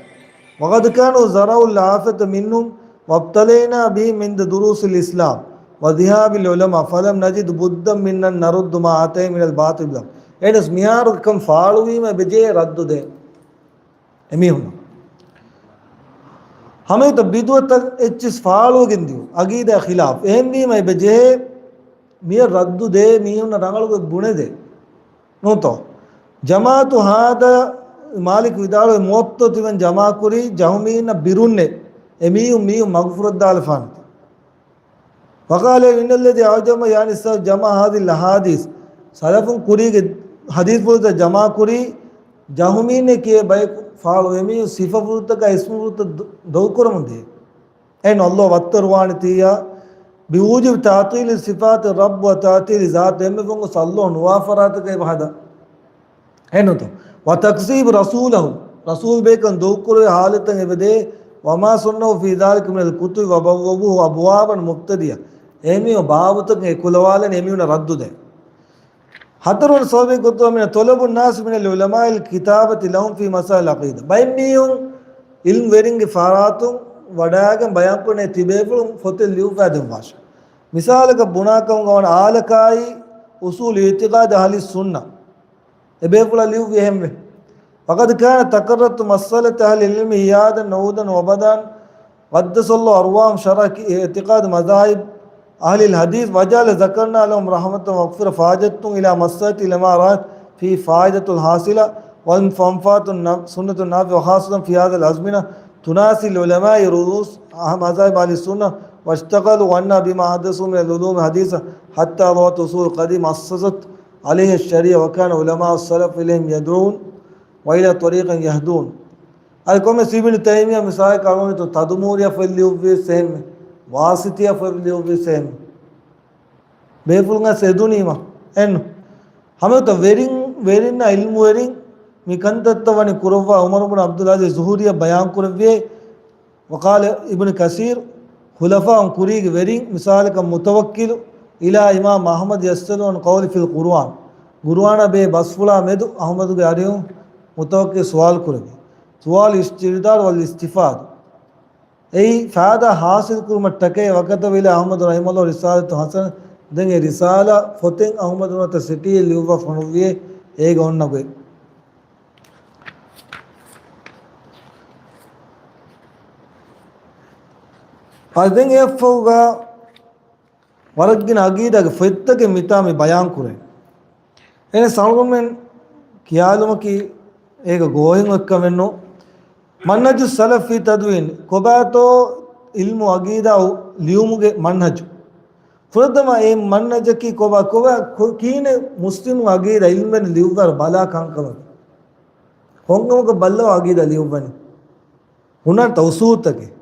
"وقد كانوا زرعوا الآفة منهم وابتلينا بهم عند دروس الإسلام وذهاب العلماء فلم نجد بدا من أن نرد ما أتيهم من الباطل." އެހެނަސް މިހާރު ކަން ފާޅުވީމަ އެބަޖެހޭ ރައްދު ދޭން. އެމީހުން ހަމައެތަ ބިދުޢަތައް އެއްޗިސް ފާޅުވެގެން ދިޔުން، އަގީދާ ޚިލާފް. އެހެންވީމަ އެބަޖެހޭ މިއަށް ރައްދު ދޭ، މީހުންނަށް ރަނގަޅުގޮތް ބުނެދޭ. ނޫންތޯ؟ ޖަމާޢަތު ހާދަ މާލިކް ވިދާޅުވި މުވައްޠަ ތިމަން ޖަމާކުރީ ޖަހުމީންނަށް ބިރުންނޭ، އެމީހުން މީހުން މަގުފުރައްދާލަފާނެތީ. وقال إن الذي أعجب يعني السلف جمع هذه الأحاديث. ސަލަފުން ކުރީގެ ޙަދީޘްފުޅުތައް ޖަމާކުރީ ޖަހުމީންނޭ ކިޔޭ ބަޔަކު ފާޅު އެމީހުން ސިފަފުޅުތަކާ އިސްމުފުޅުތައް ދޮ-، ދޮގުކުރަމުން ދިޔަ. އެހެން ﷲ ވައްތަރުވާނެތީއާ، بوجوب تعطيل الصفات الرب وتعطيل ذات، އެންމެ ފޮންގު ސައްލޯ ނުވާ ފަރާތަކަށް އެބަ ހަދާ. އެހެންނުތޯ؟ وتكذيب رسوله، ރަސޫލް ބޭކަން ދޮގުކުރެވޭ ޙާލަތަށް އެބަދޭ، وما صنفوا في ذلك من الكتب وبوبوه أبوابا مبتدية، އެމީހުން ބާބުތަކުން އެކުލަވާލަން އެމީހުންނަށް ރައްދު ދޭ. ހަތަރުވަނަ ސަބަބެއް ގޮތުގަ މިނަ طلب الناس من العلماء الكتابة لهم في مسائل العقيدة. ބައެއް މީހުން ޢިލްމު ވެރިންގެ ފަރާތުން ވަޑައިގެން ބަޔާންކުރަނީ ތިބޭފުޅުން ފޮތެއް ލިޔުއްވާ ދެއްވާށޭ. މިސާލަކަށް ބުނާކަމުގަ ވަން އާލަކާއި އުޞޫލު އިޢުތިޤާދު އަހްލި ސުންނަ އެބޭފުޅާ ލިޔުއްވި އެހެންވެ. وقد كان تكررت مسألة أهل العلم إيادا نعودا وأبدا قدس الله أرواحهم شرح اعتقاد مذاهب أهل الحديث وجعل ذكرنا لهم رحمة ومغفرة فحاجتهم إلى مسألة لما رأت فيه فائدة حاصلة ومنفعة سنة نافعة وخاصة في هذه الأزمنة تناسي العلماء رؤوس مذاهب أهل السنة واشتغلوا عنا بما حدثوا من العلوم الحديثة حتى ضاعت أصول القديم أسست عليها الشريعة وكان علماء السلف إليهم يدعون وإلى طريقهم يهدون. އަދި ކޮންމެސް އިބްނު ތައިމިއްޔާ މިސާލަކަށް އަޅުގަނޑު ތަދުމޫރިއަށް ފޮތް ލިޔުއްވިއްސެހެންމެ، ވާސިތިއަށް ފޮތް ލިޔުއްވިއްސެހެންމެ. ބޭފުޅުން އަސް އެދުނީމަ އެން ހަމައެތަ ވެރިން، ވެރިންނަށް ޢިލްމުވެރިން މި ކަންތައްތައް ވަނީ ކުރައްވާ ޢުމަރު ބުން ޢަބްދުލް ޢަޒީޒް ޒުހުރީއަށް ބަޔާން ކުރެއްވިއޭ. وقال ابن كثير، ޚުލަފާއުން ކުރީގެ ވެރިން، މިސާލަކަށް މުތަވައްކިލު إلى إمام أحمد يسأله عن قوله في القرآن، ޤުރުއާނާ ބެހޭ ބަސްފުޅާ މެދު އަޙްމަދުގެ އަރިހުން މުތަވައްކިލު ސުވާލު ކުރެއްވި. سؤال الاستدلال والاستفادة، އެއީ ފާއިދާ ޙާޞިލް ކުރުމަށްޓަކައި. وكتب إليه أحمد رحمه الله رسالة حسنة، ދެން އެ ރިސާލާ ފޮތެއް އަޙްމަދު ނުވަތަ ސިޓީއެއް ލިޔުއްވާ ފޮނުއްވިއޭ އޭގަ އޮންނަ ގޮތް. އަދި ދެން އެއަށްފަހުގަ ވަރަށް ގިނަ އަގީދާގެ ފޮތްތަކެއް މިތާ މި ބަޔާން ކުރޭ. އެހެނަސް އަޅުގަނޑުމެން ކިޔާލުމަކީ އޭގަ ގޯހެއް އޮތްކަމެއް ނޫން. މަންހަޖު ސަލަފް ފީ ތަދުވީން، ކޮބާތޯ ޢިލްމު އަގީދާ ލިޔުމުގެ މަންހަޖު؟ ފުރަތަމަ އެ މަންހަޖަކީ ކޮބާ؟ ކޮބާ ކޮ-، ކީނެ މުސްލިމު އަގީދާ ޢިލްމެއް ލިޔުއްވާ ބަލާ ކަންކަމަކީ؟ ކޮންކަމަކަށް ބައްލަވާ އަގީދާ ލިޔުއްވަނީ؟ ހުންނަންތަ އުސޫލުތަކެއް؟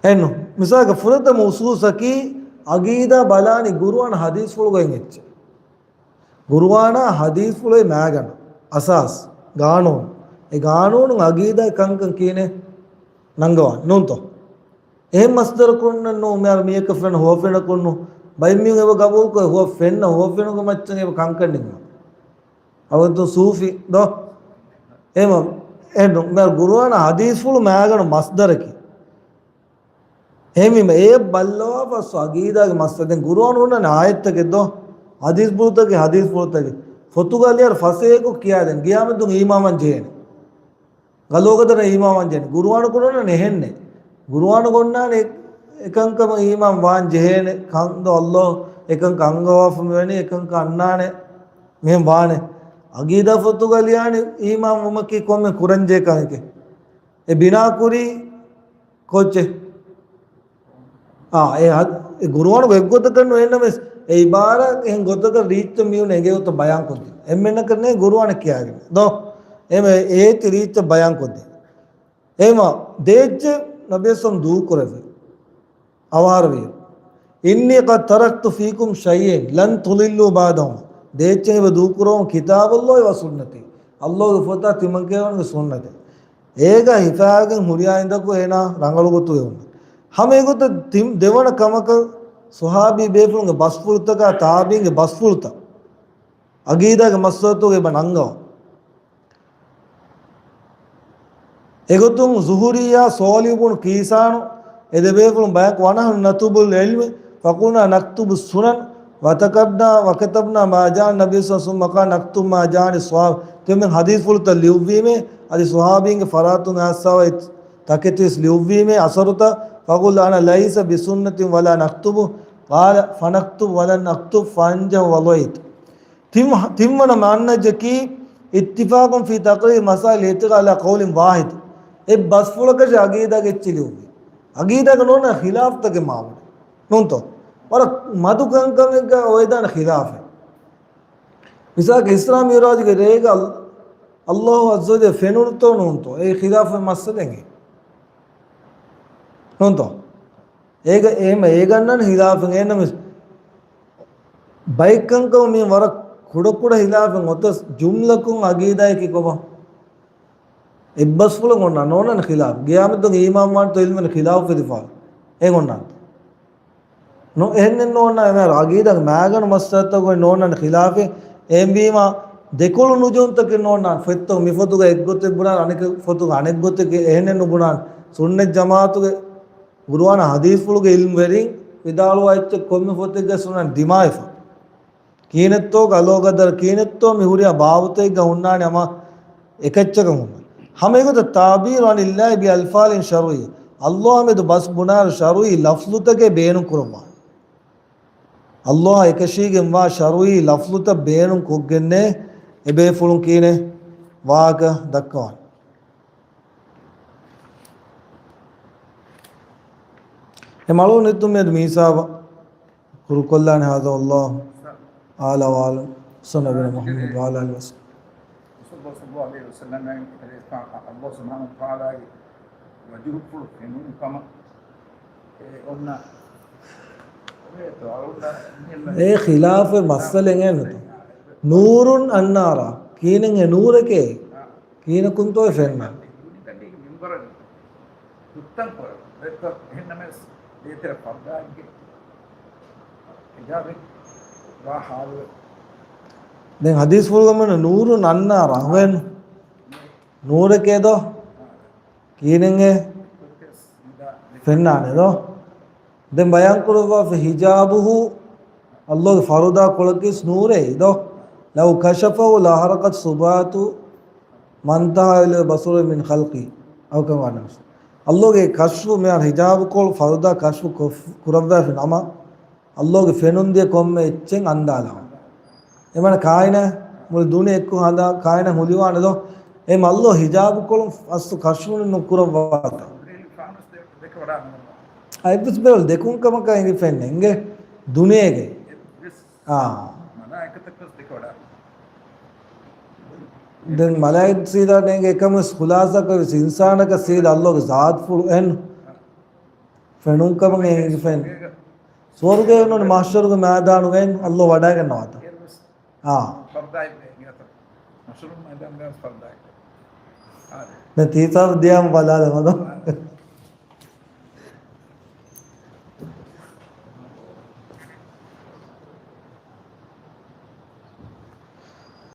އެންނު. މިސާލަކަށް ފުރަތަމަ އުސޫސަކީ އަގީދާ ބަލާނީ ގުރުއާން ޙަދީޘްފުޅުގައި އެއްޗެއް. ގުރުއާނާ ޙަދީޘްފުޅުގެ މާގަނޑު، އަސާސް، ގާނޫނު. އެ ގާނޫނު އަގީދާ ކަންކަން ކީނެ ނަންގަވާން ނޫންތޯ؟ އެހެން މަސްދަރަކުންނެއް ނޫ، މިހާރު މީހަކަށް ފެންނަ ހުވަފެނަކުން ނޫ. ބައެއް މީހުން އެބަ ގަބޫލުކޮށް ހުވަފެންނަ ހުވަފެނުގެ މައްޗަށް އެބަ ކަންކަން ނިންމާ. އަޅުގަނޑު ސޫފީ ދޯ؟ އެހެން ނޫ. މިހާރު ގުރުއާނާ ހަދީސްފުޅު މާގަނޑު މަސްދަރަކީ. އެހެންވީމަ އެ ބައްލަވާފަސް އަގީދާގެ މައްސަލަ. ދެން ގުރުއާނު ހުންނަނީ އާޔަތްތަކެއް ދޯ؟ ހަދީސްފުޅުތަކެއް، ހަދީސްފުޅުތަކެއް. ފޮތުގަ ލިޔާ ފަސޭހަކޮށް ކިޔާދޭން. ގިޔާމަތުން އީމާންވާން ޖެހޭނެ. ގަލޯގަދަރަށް އީމާންވާން ޖެހޭނެ. ގުރުއާނު ކުރަނީ އެހެންނެއް. ގުރުއާނު އޮންނާނެ އެކަންކަމަށް އީމާން ވާން ޖެހޭނެ. ކަންދޯ ﷲ އެކަންކަން އަންގަވާފަ މިވަނީ އެކަންކަން އަންނާނެ. މިހެން ވާނެ. އަގީދާ ފޮތުގަ ލިޔާނީ އީމާން ވުމަކީ ކޮންމެ ކުރަންޖެހޭ ކަމެކޭ. އެ ބިނާކުރީ ކޯއްޗެއް؟ އާ، އެ ހަ-، އެ ގުރުއާނުގެ އެއްގޮތަކަށް ނުވެންނަމެސް، އެ އިބާރާތް އެހެން ގޮތަކަށް ރީއްޗަށް މީހުން އެނގޭ ގޮތަށް ބަޔާންކޮށްދޭ. އެންމެންނަކަށް ނޭނގެ ގުރުއާނެއް ކިޔާގެން. ދޯ؟ އެމެ އޭތި ރީއްޗަށް ބަޔާންކޮށްދޭ. އެމަ ދޭއްޗެއް ނަބީ ސަމް ދޫކުރެއްވި. އަވާރަވި. إني قد تركت فيكم شيئين لن تضلوا بعدهما. ދޭއްޗެއް އެބަ ދޫކުރައްވަން ކިތާބަށް އައްލާހި ވަ ސުންނަތީ. އައްލާހުގެ ފޮތާ ތިމަންކަލޭގެފާނުގެ ސުންނަތެއް. އޭގަ ހިފާގެން ހުރިހާ އިންދަކު އޭނާ ރަނގަޅު ގޮތުގައި ހުންނަ. ހަމަ އެގޮތަށް ތި-، ދެވަނަ ކަމަކަށް ޞަޙާބީ ބޭފުޅުންގެ ބަސްފުޅުތަކާ ތާބީންގެ ބަސްފުޅުތައް އަގީދާގެ މައްސަލަތަކުގައި އެބަ ނަންގަވާ. އެގޮތުން ޒުހުރީއާ ޞާލިޙު ބުނު ކައްސާނު އެ ދެބޭފުޅުން ބަޔަކު ونحن نطلب العلم فقلنا نكتب السنن وكتبنا، وكتبنا ما جاء عن النبي صلى الله عليه وسلم ثم قال نكتب ما جاء عن الصحابة. ތިމަން ހަދީސްފުޅުތައް ލިޔުއްވީމޭ، އަދި ޞަޙާބީންގެ ފަރާތުން އައިސްފައިވާ ތަކެތިވެސް ލިޔުއްވީމޭ އަސަރުތައް. فقلت أنا ليس بسنة ولا نكتب، قال فنكتب ولن نكتب فأنجح وضعت. ތިން-، ތިންވަނަ މައްނަޒަކީ اتفاق في تقرير مسائل الاعتقاد على قول واحد. އެއް ބަސްފުޅަކަށް އަގީދާގެ އެއްޗެއް ލިޔުއްވި. އަގީދާގަ ނޯންނާނެ ޚިލާފްތަކެއް މާބޮޑަށް. ނޫންތޯ؟ ވަރަށް މަދު ކަންކަމެއްގަ އޮވެދާނެ ޚިލާފެއް. މިސާލަކަށް އިސްރާ މިޢުރާޖުގެ ރޭގަ އަލް-، އަލްލާހު ޢައްޒަ ވަޖައްލަ ފެނުނުތޯ ނޫންތޯ؟ އެ ޚިލާފެއް މައްސަލައެއް. ނޫންތޯ؟ އޭގަ އެހެމަ އޭގަންނަން ޚިލާފެއް އެންނަމެސް ބައެއްކަންކަމު މި ވަރަށް ކުޑަކުޑަ ޚިލާފެއް އޮތަސް ޖުމްލަކުން އަގީދާއަކީ ކޮބާ؟ އެއްބަސްފުޅުން އޮންނާ ނޯންނާނެ ޚިލާފް. ގިޔާމަތުން އީމާންވާންތޯ ޢިލްމުން ޚިލާފް ވެދިފާ. އެ އޮންނާންތޯ؟ ނު-، އެހެންނެއް ނޯންނާ އެމެ އަގީދާގެ މާގަނޑު މައްސަލަތަކުގައި ނޯންނާނެ ޚިލާފެއް. އެހެންވީމާ ދެކޮޅު ނުޖެހުންތަކެއް ނޯންނާނެ. ފޮތްތަކު މިފޮތުގަ އެއްގޮތެއް ބުނާނެ، އަނެކަ ފޮތުގަ އަނެއްގޮތެއް އެހެނެއް ނުބުނާނެ. ސުންނަތް ޖަމާޢަތުގެ ޤުރުއާނާ ހަދީސްފުޅުގެ ޢިލްމުވެރިން ވިދާޅުވާ އެއްޗެއް ކޮންމެ ފޮތެއްގަ ސުންނަތް ދިމާވެފަ. ކިހިނެއްތޯ ގަލޯގަދަރ ކިހިނެއްތޯ މި ހުރިހާ ބާވަތެއްގަ ހުންނާނެ ހަމަ އެކައްޗަކަށް ހުންނަ. ހަމަ އެގޮތަށް تعبير عن الله بألفاظ شرعية. އައްލާހު މެދު ބަސް ބުނާއިރު ޝަރުޢީ ލަފްޒުތަކެއް ބޭނުން ކުރައްވާ. އައްލާހާ އެކަށީގެންވާ ޝަރުޢީ ލަފްޒުތައް ބޭނުން ކޮށްގެންނޭ އެބޭފުޅުން ކިހިނެއް ވާހަކަ ދައްކަވާނެ. އެ މަޅު ނިތުމެދު މީސާބަ ކުރުކޮށްލާނެ. هذا والله أعلم وأعلم. صلى الله على محمد وعلى آله وسلم. ރަސޫލު ޞައްލަﷲު ޢަލައިހި ވަސައްލަމަ އެކަލޭގެފާނު އައްލާހު ސުބްޙާނަހޫ ވަތަޢާލާގެ ވަޖުހުފުޅު ފެނުނު ކަމަށް އެ އޮންނަ އެ ޚިލާފެއް މައްސަލައެއް ނޫންތޯ؟ ނޫރުން އައްނާރާ ކިހިނެއް އެ ނޫރެކޭ؟ ކިހިނަކުންތޯ އެ ފެންނަ؟ ހުއްޓަން ކުރަން. އެހެންނަމަވެސް ދޭތެރެ ފަރުދާއެއްގެ ހިޖާބެއް ވާ ޙާލުވެ. ދެން ޙަދީޘްފުޅުގަ މި ނޫރުން އައްނާރާ ހުއެން ނޫރެކޭ ދޯ؟ ކިހިނެއް އެ ފެންނާނެ ދޯ؟ ދެން ބަޔާންކުރައްވާފަ ހިޖާބުހު އައްލޯގެ ފަރުދާ ކޮޅަކީސް ނޫރޭ ދޯ؟ لو كشفه لأحرقت سبحات ما انتهى إليه بصره من خلقه. އައު ކަމާނަމަސް. އައްލޯގެ ކަޝްފު މިހާރު ހިޖާބުކޮޅު ފަރުދާ ކަޝްފު ކޮށް-، ކުރައްވާފި ނަމަ، އައްލޯގެ ފެނުންދިޔަ ކޮންމެ އެއްޗެއް އަންދާލާ. އެމަނަ ކާއިނަ މުޅި ދުނިޔެ އެއްކޮށް ހަނދާ ކާއިނަ ހުލިވާނެ ދޯ؟ އެ މައްލޯ ހިޖާބުކޮޅު އަސްލު ކަޝްފު ނުކުރައްވާތަ؟ އައިބިސް ބެލް ދެކުން ކަމަކަށް އެނގިފެންނެ އިނގޭ ދުނިޔޭގެ. އާ. މަލާއިކަތަކަސް ދެކެވަޑާ. ދެން މަލާއިކަތު ސީދާ ނޭނގެ އެކަމަސް ޚުލާސާކޮށް ވެސް އިންސާނަކަސް ސީދާ އައްލޯގެ ޒާތުފުޅު އެން ފެނުން ކަމަށް އެނގިފެން. ސުވަރުގޭ ނޫން މަޙްޝަރުގެ މައިދާނުގައި އައްލޯ ވަޑައިގަންނަވާތަ؟ އާ. ދެން ތީސާ ދިޔާމަ ބަލާލަ މަދޯ.